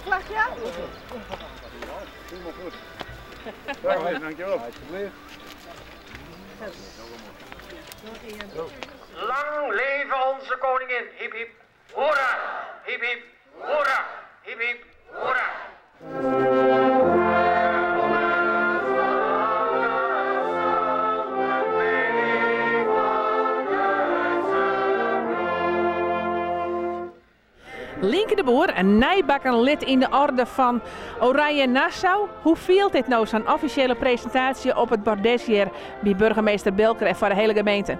Lang leve onze koningin, hip hip hoera, hip hip hoera, hip hip hoera. Lienke de Boer, in nijbakken lid yn de Orde fan Oranje Nassau. Hoe fielt dit no, sa'n offisjele presintaasje op it bordes hjir by burgemeester Bilker en foar de hiele gemeente?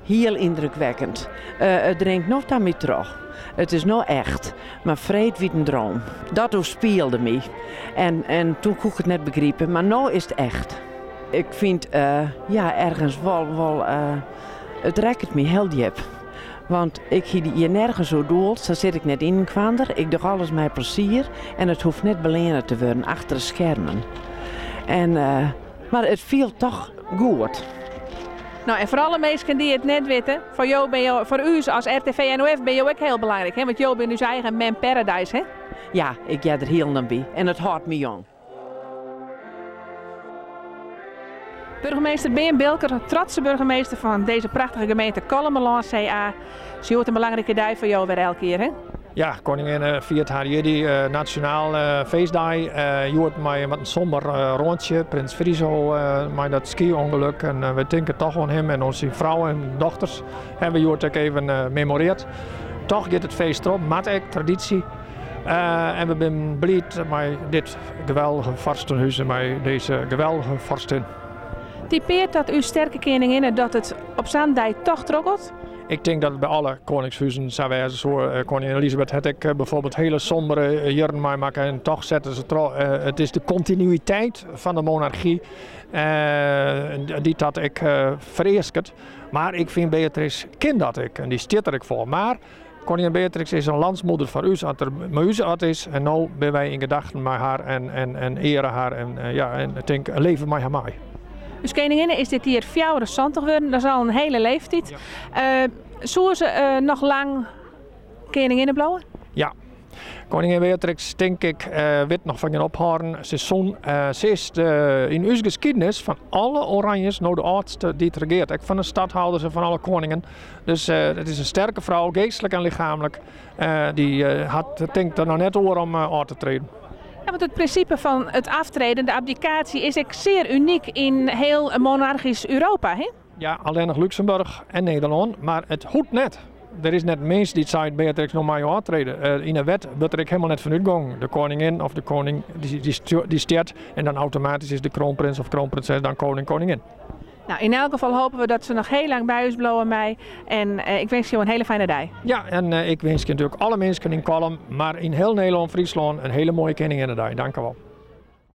Hiel yndrukwekkend. It dringt noch ta my troch. It is no echt. Mar freed wie it in droom. Dat oerspielde my. En, en toen koe ik it net begripe, mar no is it echt. Ik fyn ja, ergens wol, wol it rekket my hiel djip. Want ik hie hjir nergens oer doeld, sa sit ik net yn in kwander. Ik doch alles mei plezier en it hoecht net beleane te wurden achter de skermen. En, mar it fielt toch goed. No, en foar alle minsken dy't it net witte, foar jo bin jo, foar ús as RTV NOF bin jo ek hiel belangryk, hè? Want jo binne ús eigen Mem Paradise, hè? Ja, ik hear der hielendal by en it hâldt my jong. Burgemeester Bearn Bilker, trotse burgemeester fan dizze prachtige gemeente Kollumerlân CA. Is hjoed in belangrike dei foar jo wer elk jier, hè? Ja, koninginne fiert har jierdei uh, nasjonaal uh, feestdei. Uh, hjoed mei wat in somber rântsje. Prins Friso mei dat ski-ûngelok. En we tinke toch oan him en oan syn frou en dochters. Hawwe we hjoed ek even memorearre. Toch giet it feest troch, moat ek, tradysje. En we binne bliid mei dit geweldige foarstenhûs en mei dizze geweldige foarstin. Typearret dat ús sterke keninginne dat it op sa'n dei toch trochgiet? Ik tink dat it by alle koningshuzen sa wêze soe. Koningin Elisabeth hat ek bijvoorbeeld hiele sombere jierren meimakke en toch sette se troch. It is de kontinuïteit fan de monargy dy't dat ek fereasket. Mar ik fyn Beatrix kin dat ek en dy stiet der ek foar. Mar koningin Beatrix is in landsmoeder foar ús as der mei ús wat is. En no binne wy yn gedachten mei har en, en, en eare har en, ja, en tink leve mei har mei. Us keninginne is dit jier 74 wurden, dat is al in hiele leeftyd. Ja. Soe se uh, noch lang keninginne bliuwe? Ja. Koningin Beatrix, tink ik, uh, wit noch fan gjin ophâlden. Se is sûn. Uh, se is de, yn ús geskiednis fan alle Oranjes no de âldste dy't regeart. Ek fan de stadhouders en fan alle koningen. Dus it is in sterke frou, geastlik en lichaamlik. Dy hat, tinkt der noch net oer om ôf te treden. Ja, want it prinsipe fan it aftreden, de abdicatie, is ek sear unyk yn hiel monargysk Europa, hè? Ja, allinnich Lúksemburch en Nederlân, mar it hoecht net. Der is net in mins dy't seit Beatrix no mei jo ôftrede. Yn 'e wet wurdt der ek hielendal net fan útgongen. De koningin of de koning dy stjert en dan automatysk is de kroonprins of kroonprinses dan koning, koningin. Nou, yn elk gefal hoopje we dat se noch hiel lang by ús bliuwe mei. En ik winskje jo in hiele fijne dei. Ja, en ik winskje natuerlik alle minsken yn Kollum, mar yn hiel Nederlân, Fryslân, in hiele moaie Keninginnedei. Dankewol.